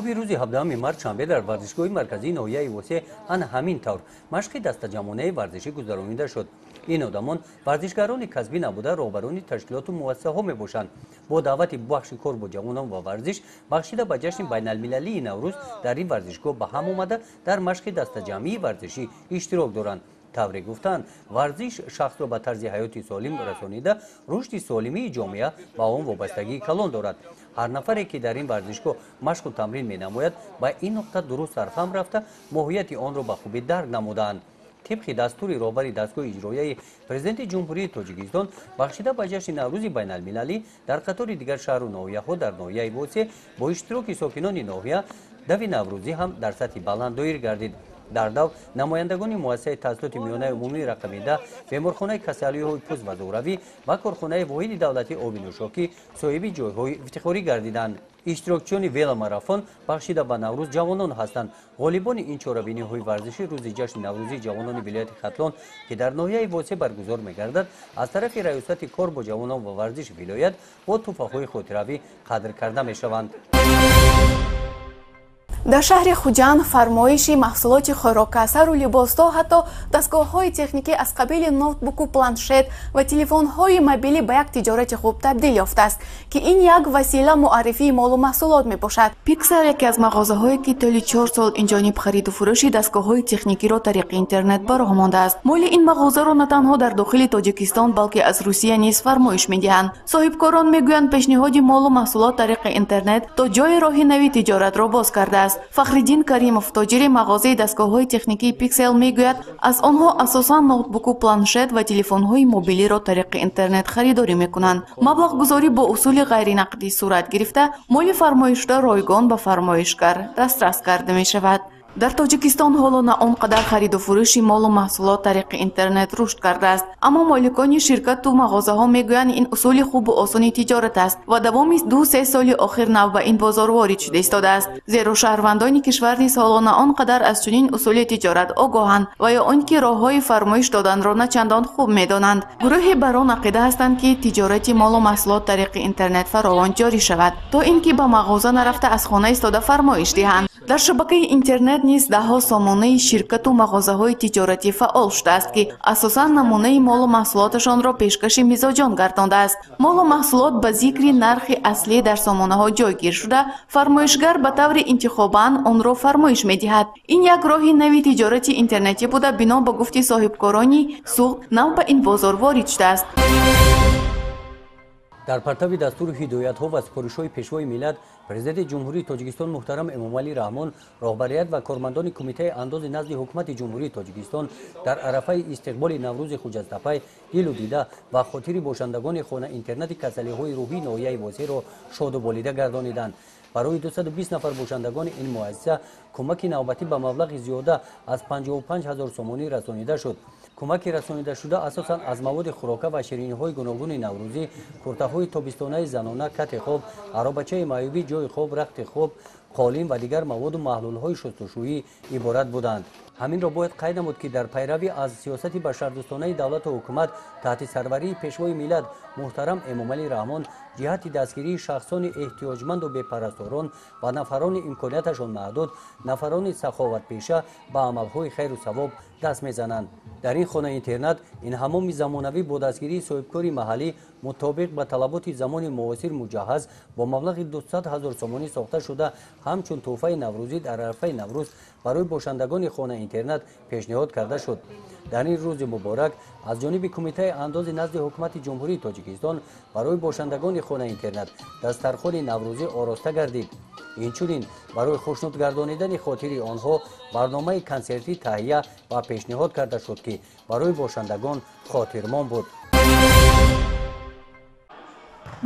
Субҳи рӯзи 17 март шанбе дар варзишгоҳи марказии ноҳияи Восеъ ана ҳамин тавр машқи дастаҷамъонаи варзишӣ гузаронида шуд. Ин одамон варзишгарони касбӣ набуда, роҳбарони ташкилоту муассисаҳо мебошанд. Бо даъвати бахши кор бо ҷавонон ва варзиш бахшида ба ҷашни байналмилалии Наврӯз дар ин варзишгоҳ ба ҳам омада, дар машқи дастаҷамъии варзишӣ иштирок доранд. Тавре гуфтанд, варзиш шахсро ба тарзи ҳаёти солим расонида, рушди солимии ҷомеа ба он вобастагии калон дорад. Ҳар нафаре, ки дар ин варзишгоҳ машқу тамрин менамояд, ба ин нуқта дуруст сарфаҳм рафта, моҳияти онро ба хубӣ дарк намудаанд. Тибқи дастури роҳбари дастгоҳи иҷроияи Президенти Ҷумҳурии Тоҷикистон бахшида ба ҷашни Наврӯзи байналмилалӣ дар қатори дигар шаҳру ноҳияҳо дар ноҳияи Восеъ бо иштироки сокинони ноҳия дави наврӯзӣ ҳам дар сатҳи баланд доир гардид. Дар дав намояндагони муассисаи таҳсилоти миёнаи умумии рақами 10, беморхонаи касалиҳои пӯст ва зӯравӣ ва корхонаи воҳиди давлатии оби нӯшокӣ соҳиби ҷойҳои ифтихорӣ гардиданд. Иштирокчиёни веломарафон бахшида ба Наврӯз ҷавонон ҳастанд. Ғолибони ин чорабиниҳои варзишӣ рӯзи ҷашни наврӯзии ҷавонони вилояти Хатлон, ки дар ноҳияи Восеъ баргузор мегардад, аз тарафи раёсати кор бо ҷавонон ва варзиши вилоят бо тӯҳфаҳои хотиравӣ қадр карда мешаванд. Дар шаҳри Хуҷанд фармоиши маҳсулоти хӯрока, сару либосҳо, ҳатто дастгоҳҳои техникӣ аз қабили ноутбуку планшет ва телефонҳои мобилӣ ба як тиҷорати хуб табдил ёфтааст, ки ин як васила муаррифии молу маҳсулот мебошад. Пиксел яке аз мағозаҳое, ки тӯли 4 сол инҷониб хариду фурӯши дастгоҳҳои техникиро тариқи интернет ба роҳ мондааст. Моли ин мағозаро на танҳо дар дохили Тоҷикистон, балки аз Русия низ фармоиш медиҳанд. Соҳибкорон мегӯянд, пешниҳоди молу маҳсулот тариқи интернет то ҷои роҳи нави тиҷоратро боз кардааст. Фахриддин Каримов, тоҷири мағозаи дастгоҳҳои техникии Пиксел, мегӯяд, аз онҳо асосан ноутбуку планшет ва телефонҳои мобилиро тариқи интернет харидорӣ мекунанд. Маблағгузорӣ бо усули ғайринақдӣ сурат гирифта, моли фармоишшуда ройгон ба фармоишгар дастрас карда мешавад. Дар Тоҷикистон ҳоло на он қадар хариду фурӯши молу маҳсулот тариқи интернет рушд кардааст, аммо моликони ширкату мағозаҳо мегӯянд, ин усули хубу осони тиҷорат аст ва давоми 2-3 соли охир нав ба ин бозор ворид шуда истодааст. Зеро шаҳрвандони кишвар низ ҳоло на он қадар аз чунин усули тиҷорат огоҳанд ва ё он ки роҳҳои фармоиш доданро на чандон хуб медонанд. Гурӯҳе бар он ақида ҳастанд, ки тиҷорати молу маҳсулот тариқи интернет фаровон ҷорӣ шавад, то ин ки ба мағоза нарафта аз хона истода фармоиш диҳанд. Дар шабакаи интернет низ даҳҳо сомонаи ширкату мағозаҳои тиҷоратӣ фаъол шудааст, ки асосан намунаи молу маҳсулоташонро пешкаши мизоҷон гардондааст. Молу маҳсулот ба зикри нархи аслӣ дар сомонаҳо ҷойгир шуда, фармоишгар ба таври интихобан онро фармоиш медиҳад. Ин як роҳи нави тиҷорати интернетӣ буда, бино ба гуфти соҳибкорони Суғд нав ба ин бозор ворид шудааст. Дар партави дастуру ҳидоятҳо ва супоришҳои Пешвои миллат, Президенти Ҷумҳурии Тоҷикистон муҳтарам Эмомалӣ Раҳмон, роҳбарият ва кормандони Кумитаи андози назди Ҳукумати Ҷумҳурии Тоҷикистон дар арафаи истиқболи Наврӯзи хуҷастапай дилу дида ва хотири бошандагони хона-интернати касалиҳои рӯҳии ноҳияи Восеъро шоду болида гардониданд. Барои 220 нафар бошандагони ин муассиса кӯмаки навбатӣ ба маблағи зиёда аз 55 ҳазор сомонӣ расонида шуд. Кӯмаки расонидашуда асосан аз маводи хӯрока ва шириниҳои гуногуни наврӯзӣ, куртаҳои тобистонаи занона, кати хоб, аробачаи маъюбӣ, ҷойи хоб, рахти хоб, қолин ва дигар маводу маҳлулҳои шустушӯӣ иборат буданд. Ҳаминро бояд қайд намуд, ки дар пайравӣ аз сиёсати башардӯстонаи давлату ҳукумат таҳти сарварии Пешвои миллат муҳтарам Эмомалӣ Раҳмон ҷиҳати дастгирии шахсони эҳтиёҷманду бепарасторон ва нафарони имконияташон маҳдуд, нафарони саховатпеша ба амалҳои хайру савоб даст мезананд. Дар ин хона-интернат ин ҳамоми замонавӣ бо дастгирии соҳибкори маҳаллӣ мутобиқ ба талаботи замони муосир муҷаҳҳаз бо маблағи 200 ҳазор сомонӣ сохта шуда, ҳамчун тӯҳфаи наврӯзӣ дар арафаи Наврӯз барои бошандагони хона-интернат пешниҳод карда шуд. Дар ин рӯзи муборак аз ҷониби Кумитаи андози назди Ҳукумати Ҷумҳурии Тоҷикистон барои бошандагони хона-интернат дастархони наврӯзӣ ороста гардид. Инчунин барои хушнуд гардонидани хотири онҳо барномаи консертӣ таҳия ва пешниҳод карда шуд, ки барои бошандагон хотирмон буд.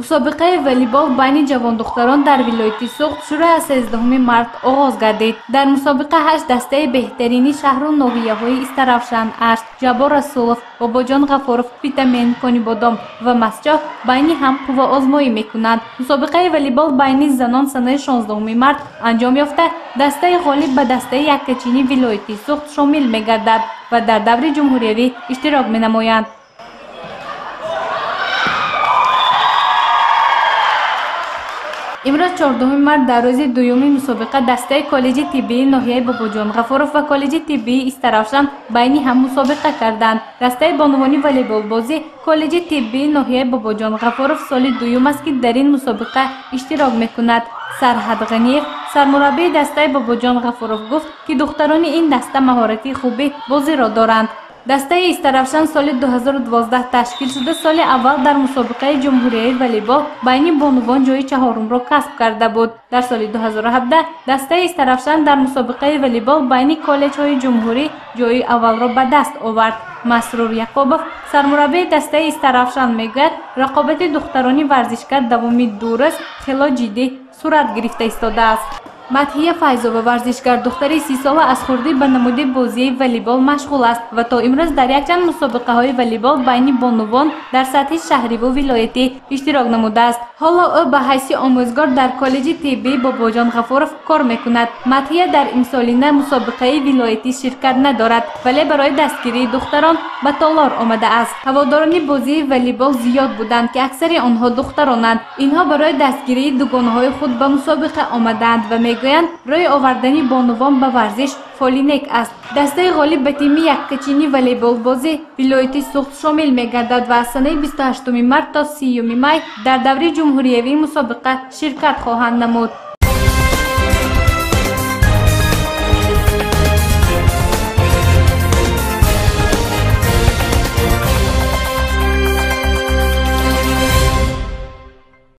Мусобиқаи волейбол байни ҷавондухтарон дар вилояти Суғд шурӯъ аз 13 март оғоз гардид. Дар мусобиқа 8 дастаи беҳтарини шаҳру ноҳияҳои Истаравшан, Ашт, Ҷаббор Расулов, Бобоҷон Ғафуров, Питамен, Конибодом ва Мастчоҳ байни ҳам қувваозмоӣ мекунанд. Мусобиқаи волейбол байни занон санаи 16 март анҷом ёфта, дастаи ғолиб ба дастаи яккачини вилояти Суғд шомил мегардад ва дар даври ҷумҳуриявӣ иштирок менамоянд. Имрӯз 14 март дар рӯзи дуюми мусобиқа дастаи коллеҷи тиббии ноҳияи Бобоҷон Ғафуров ва коллеҷи тиббии Истаравшан байни ҳам мусобиқа карданд. Дастаи бонувони волейболбозӣ коллеҷи тиббии ноҳияи Бобоҷон Ғафуров соли дуюм аст, ки дар ин мусобиқа иштирок мекунад. Сарҳад Ғаниев, сармураббии дастаи Бобоҷон Ғафуров, гуфт, ки духтарони ин даста маҳорати хуби бозиро доранд. Дастаи Истаравшан соли 2012 ташкил шуда, соли аввал дар мусобиқаи ҷумҳуриявии волейбол байни бонувон ҷои чаҳорумро касб карда буд. Дар соли 2017 дастаи Истаравшан дар мусобиқаи волейбол байни коллеҷҳои ҷумҳурӣ ҷои аввалро ба даст овард. Масрур Яқубов, сармураббии дастаи Истаравшан, мегӯяд, рақобати духтарони варзишгар давоми 2 рӯз хело ҷиддӣ сурат гирифта истодааст. Мадҳия Файзова, варзишгар духтари 30-сола, аз хурдӣ ба намуди бозии волейбол машғул аст ва то имрӯз дар якчанд мусобиқаҳои волейбол байни бонувон дар сатҳи шаҳриву вилоятӣ иштирок намудааст. Ҳоло ӯ ба ҳайси омӯзгор дар коллеҷи тиббии Бобоҷон Ғафуров кор мекунад. Мадҳия дар имсолина мусобиқаи вилоятӣ ширкат надорад, вале барои дастгирии духтарон ба толор омадааст. Ҳаводорони бозии волейбол зиёд буданд, ки аксари онҳо духтаронанд. Инҳо барои дастгирии дугонаҳои худ ба мусобиқа омадаанд ва мегӯянд, рӯй овардани бонувон ба варзиш фоли нек аст. Дастаи ғолиб ба тими яккачини волейболбозӣ вилояти Суғд шомил мегардад ва аз санаи 28 март то 30 май дар даври ҷумҳуриявии мусобиқа ширкат хоҳанд намуд.